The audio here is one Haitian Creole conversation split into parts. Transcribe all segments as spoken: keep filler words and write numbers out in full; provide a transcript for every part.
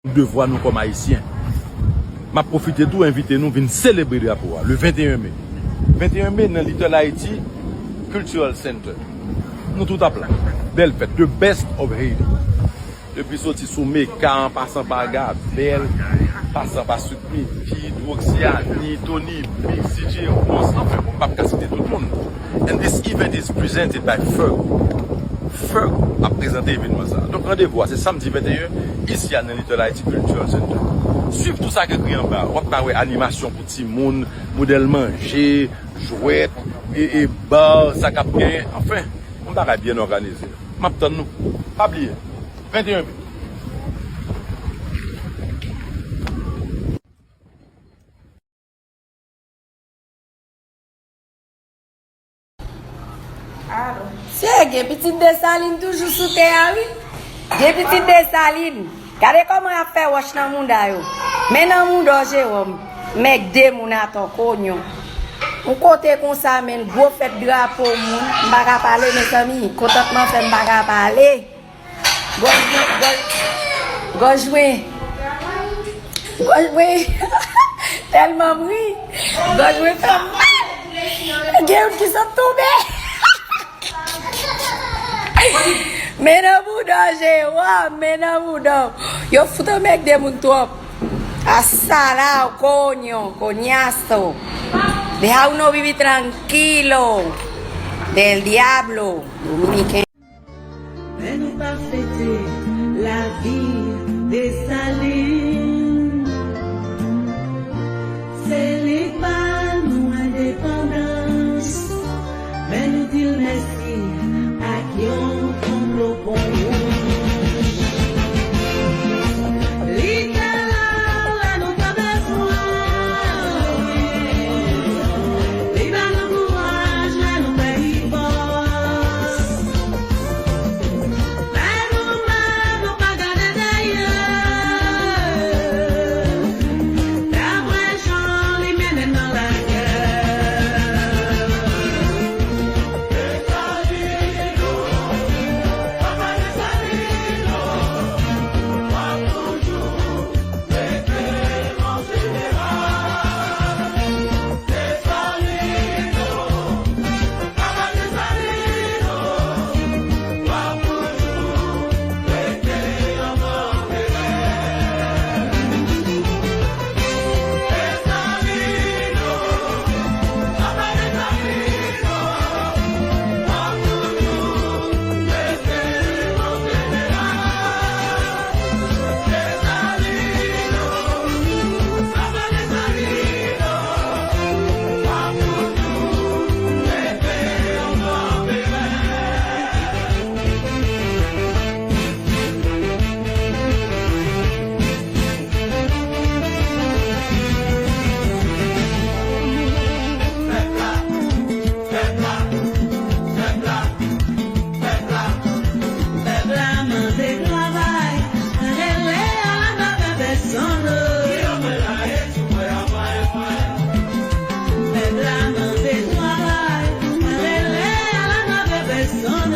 Devwa nou kòm Ayisyen. M ap pwofite tou envite nou vin selebre drapo a, le venteyen me. Venteyen me nan Little Haiti Cultural Center. Nou tout ap la. Bèl fèt, the best of Haiti. Depi soti sou Meka, an pasan pa Gabèl, pasan pa Sweet Micky, Droxy Annie, Tony Biggs, D J Ronce, anfen, bon, m p ap ka site tout moun. And this event is presented by Ferg. Ferg ap prezante evènman sa. Donk, randevou a, se samdi venteyen, isi a nan Little Haiti Cultural Center. Swiv tou sa k ekri anba a. W ap ka wè animasyon pou timoun, modèl manje, jwèt, e, e bar, sa k ap genyen. Anfen, yon bagay byen òganize. M ap tann nou. Pa bliye, venteyen me. Se gen pitit Desalin toujou sou tè a, wi. Gen pitit Desalin. Gade kòman y ap fè wòch nan mouda yo. Men nan mouda w, Jewòm. Mèg de moun atò, konyon. Yon kote konsa, menn, gwo fèt drapo moun. M pa ka pale, mezanmi. Kontantman fè m pa ka pale. Gòj mwen, gòj, gòj mwen. Gòj mwen. Tèlman m ri. Gòj mwen fè m mal. Gen youn ki sot tonbe. Men nan bouda w, Jewòm, men nan bouda w. Yo fout anmègde moun twòp. Asalaw, coño, coñazo. Deja uno vivir tranquilo. Del diablo, dominiken. Men nou pa fete lavi Desalin. Se li k ba nou endepandans. Men nou di l mèsi ak yon konplo pon wouj. Li te la lè nou te bezwen. Li ba nou kouraj lè nou pèdi fòs. Men nou menm, nou pa gade dèyè. Daprè jan li mennen n nan lagè. Pèp la mande travay, rele a la mave pèsonn. Pèp la mande travay, rele a la mave pèsonn.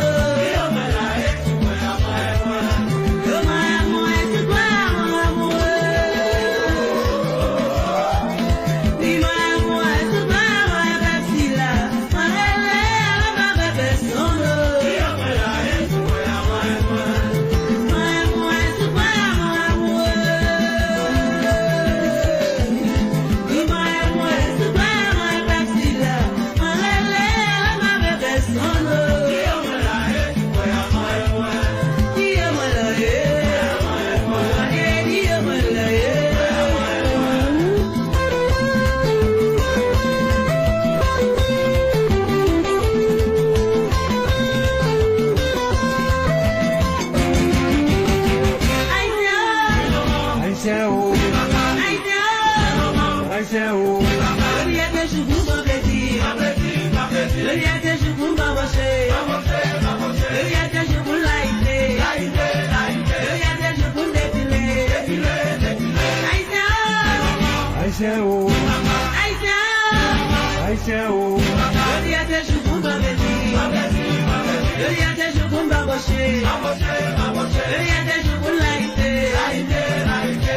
Ayisyen o. Ayisyen o. Jodi a se jou pou n pran plezi. Jodi a se jou pou n pa panche. Jodi a se jou pou n layite. Jodi a se jou pou n defile. Ayisyen o. Ayisyen o. Ayisyen o. Ayisyen o. Jodi a se jou pou n pran plezi. Jodi a se jou pou n pa panche. Jodi a se jou pou n layite.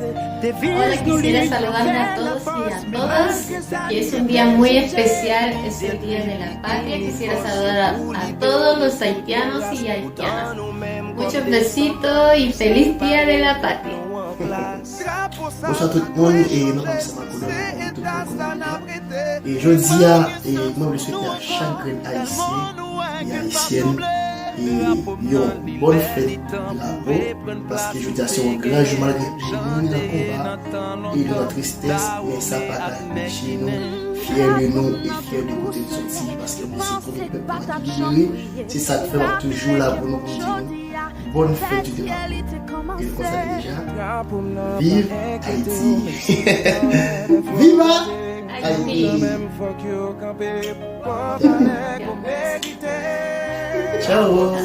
Hola, quisiera saludarle a todos y a todas, que es un día muy especial, es el Día de la Patria. Quisiera saludar a, a todos los haitianos y haitianas. Muchos besitos y feliz Día de la Patria. Bonswa tout moun, e nou pa sa pa konnen tout moun konnen. E jodi a, e mwen vle swete a chak grenn ayisyen e ayisyèn e yon bòn fèt de la po, paske jodi a se yon gran jou malgre nou nan konba e nou nan tristès, men sa pa ka anpeche nou fyè de nou e fyè de kote nou soti, paske nou se premye pèp ki libere. Se sa k fè m ap toujou la pou nou, pou di nou bòn fèt de la po. E nou konsa deja. Viv Ayiti! Viva Ayiti! Tchao!